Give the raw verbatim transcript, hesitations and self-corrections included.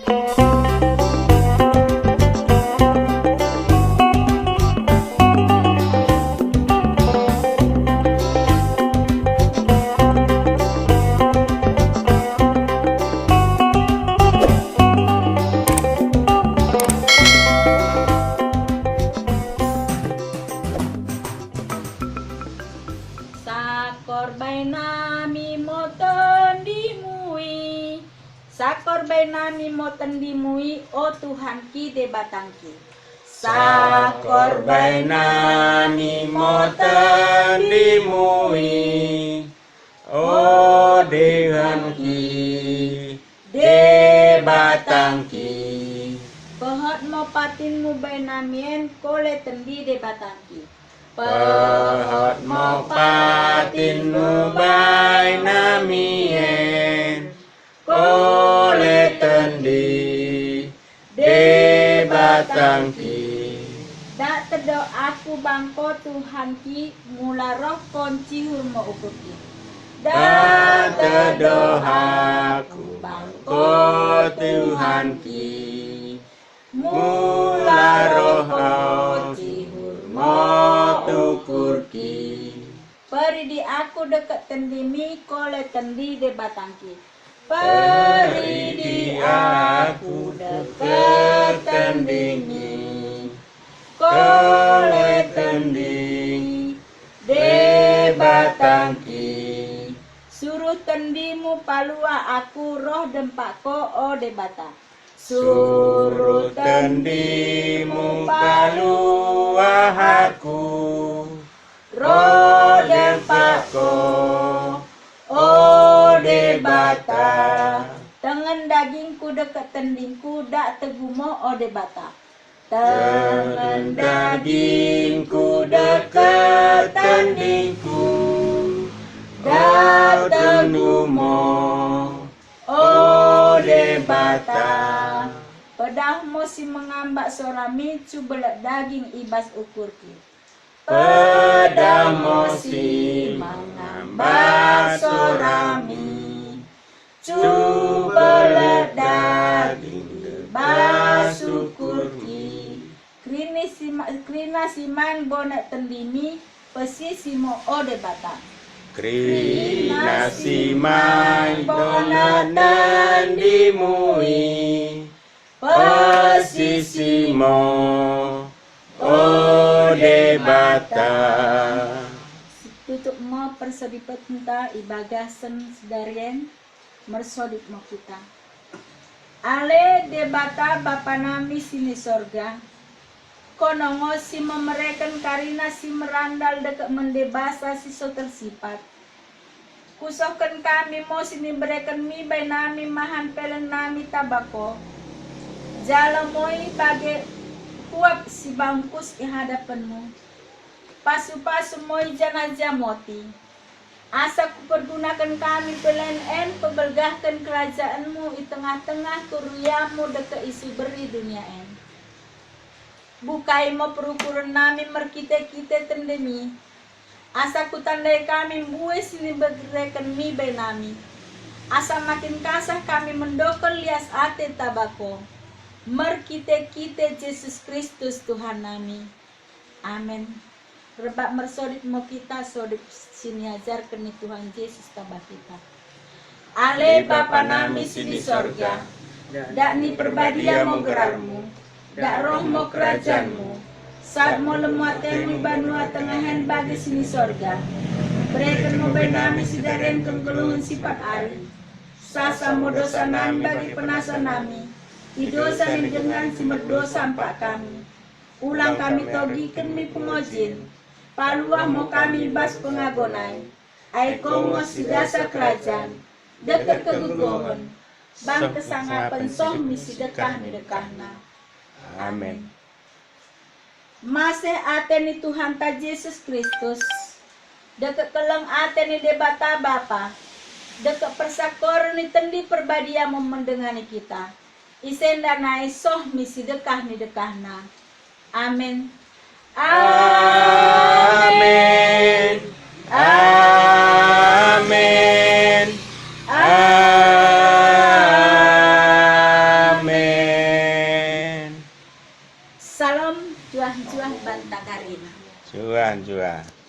Sakor bai nami mo tendimu i. Sakor bai nami mo tendimu i, o Tuhanki Debatangki. Sakor bai nami mo tendimu i, o Tuhanki Debatangki. Pehot mo patinmu bai nami en, kole tendi Debatangki. Pehot mo patinmu bai nami en, kole tendi Debatangki. Dak teddoh aku bangko Tuhanki, mula roh ko ncihur mo ukurki. Dak teddoh aku bangko Tuhanki, mula roh ko ncihur mo ukurki. Peridi aku dekket tendimi, kole tendi Debatangki. Peridi aku dekket tendimi, kole tendi Debatangki. Suruh tendimu paluah aku roh dempak ko, o Debata. Suruh tendimu paluah aku roh dempak ko, o Debata. Tengen dagingku dekket tendingku, dak teggu mo, o Debata. Tengen dagingku dekket tendingku, dak teggu mo, o Debata. Pedah mo si mengambak sorami, cuba let daging i bas ukurki. Pedah mo si mengambak sorami, cuba let daging i bas ukurki. Kerina si ma-, kerina si maing bonek tendimi, pesisi mo, o Debata. Kerina si maing bonek tendimu i, pesisi mo, o Debata. Situtup mo persodipenta i bagasen sidari en, mersodip mo kita. Ale Debata Bapa nami sini sorga, kono ngo si memereken karina si merandal dekket mende basa si so tersipat. Kusohken kami mo sinibereken mi bai nami mahan pelen nami taba ko. Jalo mo i bage uap si bangkus i hadepenmu. Pasu-pasu mo i janah jamoti. Asa kupergunaken kami pelen en pebelgahken kerajaenmu i tengah-tengah kerujangmu dekket isi berri dunia en. Bukai mo perukuren nami merkite-kite tendimi, asa kutandai kami mbue sinibereken mi bai nami, asa makin kasah kami mendokken lias ate taba ko, merkite-kite Jesus Kristus Tuhan nami. Amen. Rebbak mersodip mo kita sodip siniajarken ni Tuhan Jesus taba kita. Ale Bapa nami sini sorga, dak niperbadia mo gerarmu, dak roh mo kerajaenmu, saut mo lemmo atemu i banua tengah en bage sini sorga. Bereken mo bai nami sidari en kenggeluhen sipat ari. Sasa mo dosa nami bage penasa nami i dosa ni dengan si merdosa empak kami. Ulang kami togiken mi pengojin, paluah mo kami i bas pengago nai. Ai ko ngo si dasa kerajaen, dekket kegegohen, bang kesangapen soh mi sidekkah ni dekkahna. Amen. Maseh ate ni Tuhanta Jesus Kristus, dekket kelleng ate ni Debata Bapa, dekket persakoren ni Tendi Perbadia mo mendengani kita. Ise enda nai soh mi sidekkah ni dekkahna. Amen. Amen. Amen. Amen. Njuah-njuah banta karina. Njuah-njuah.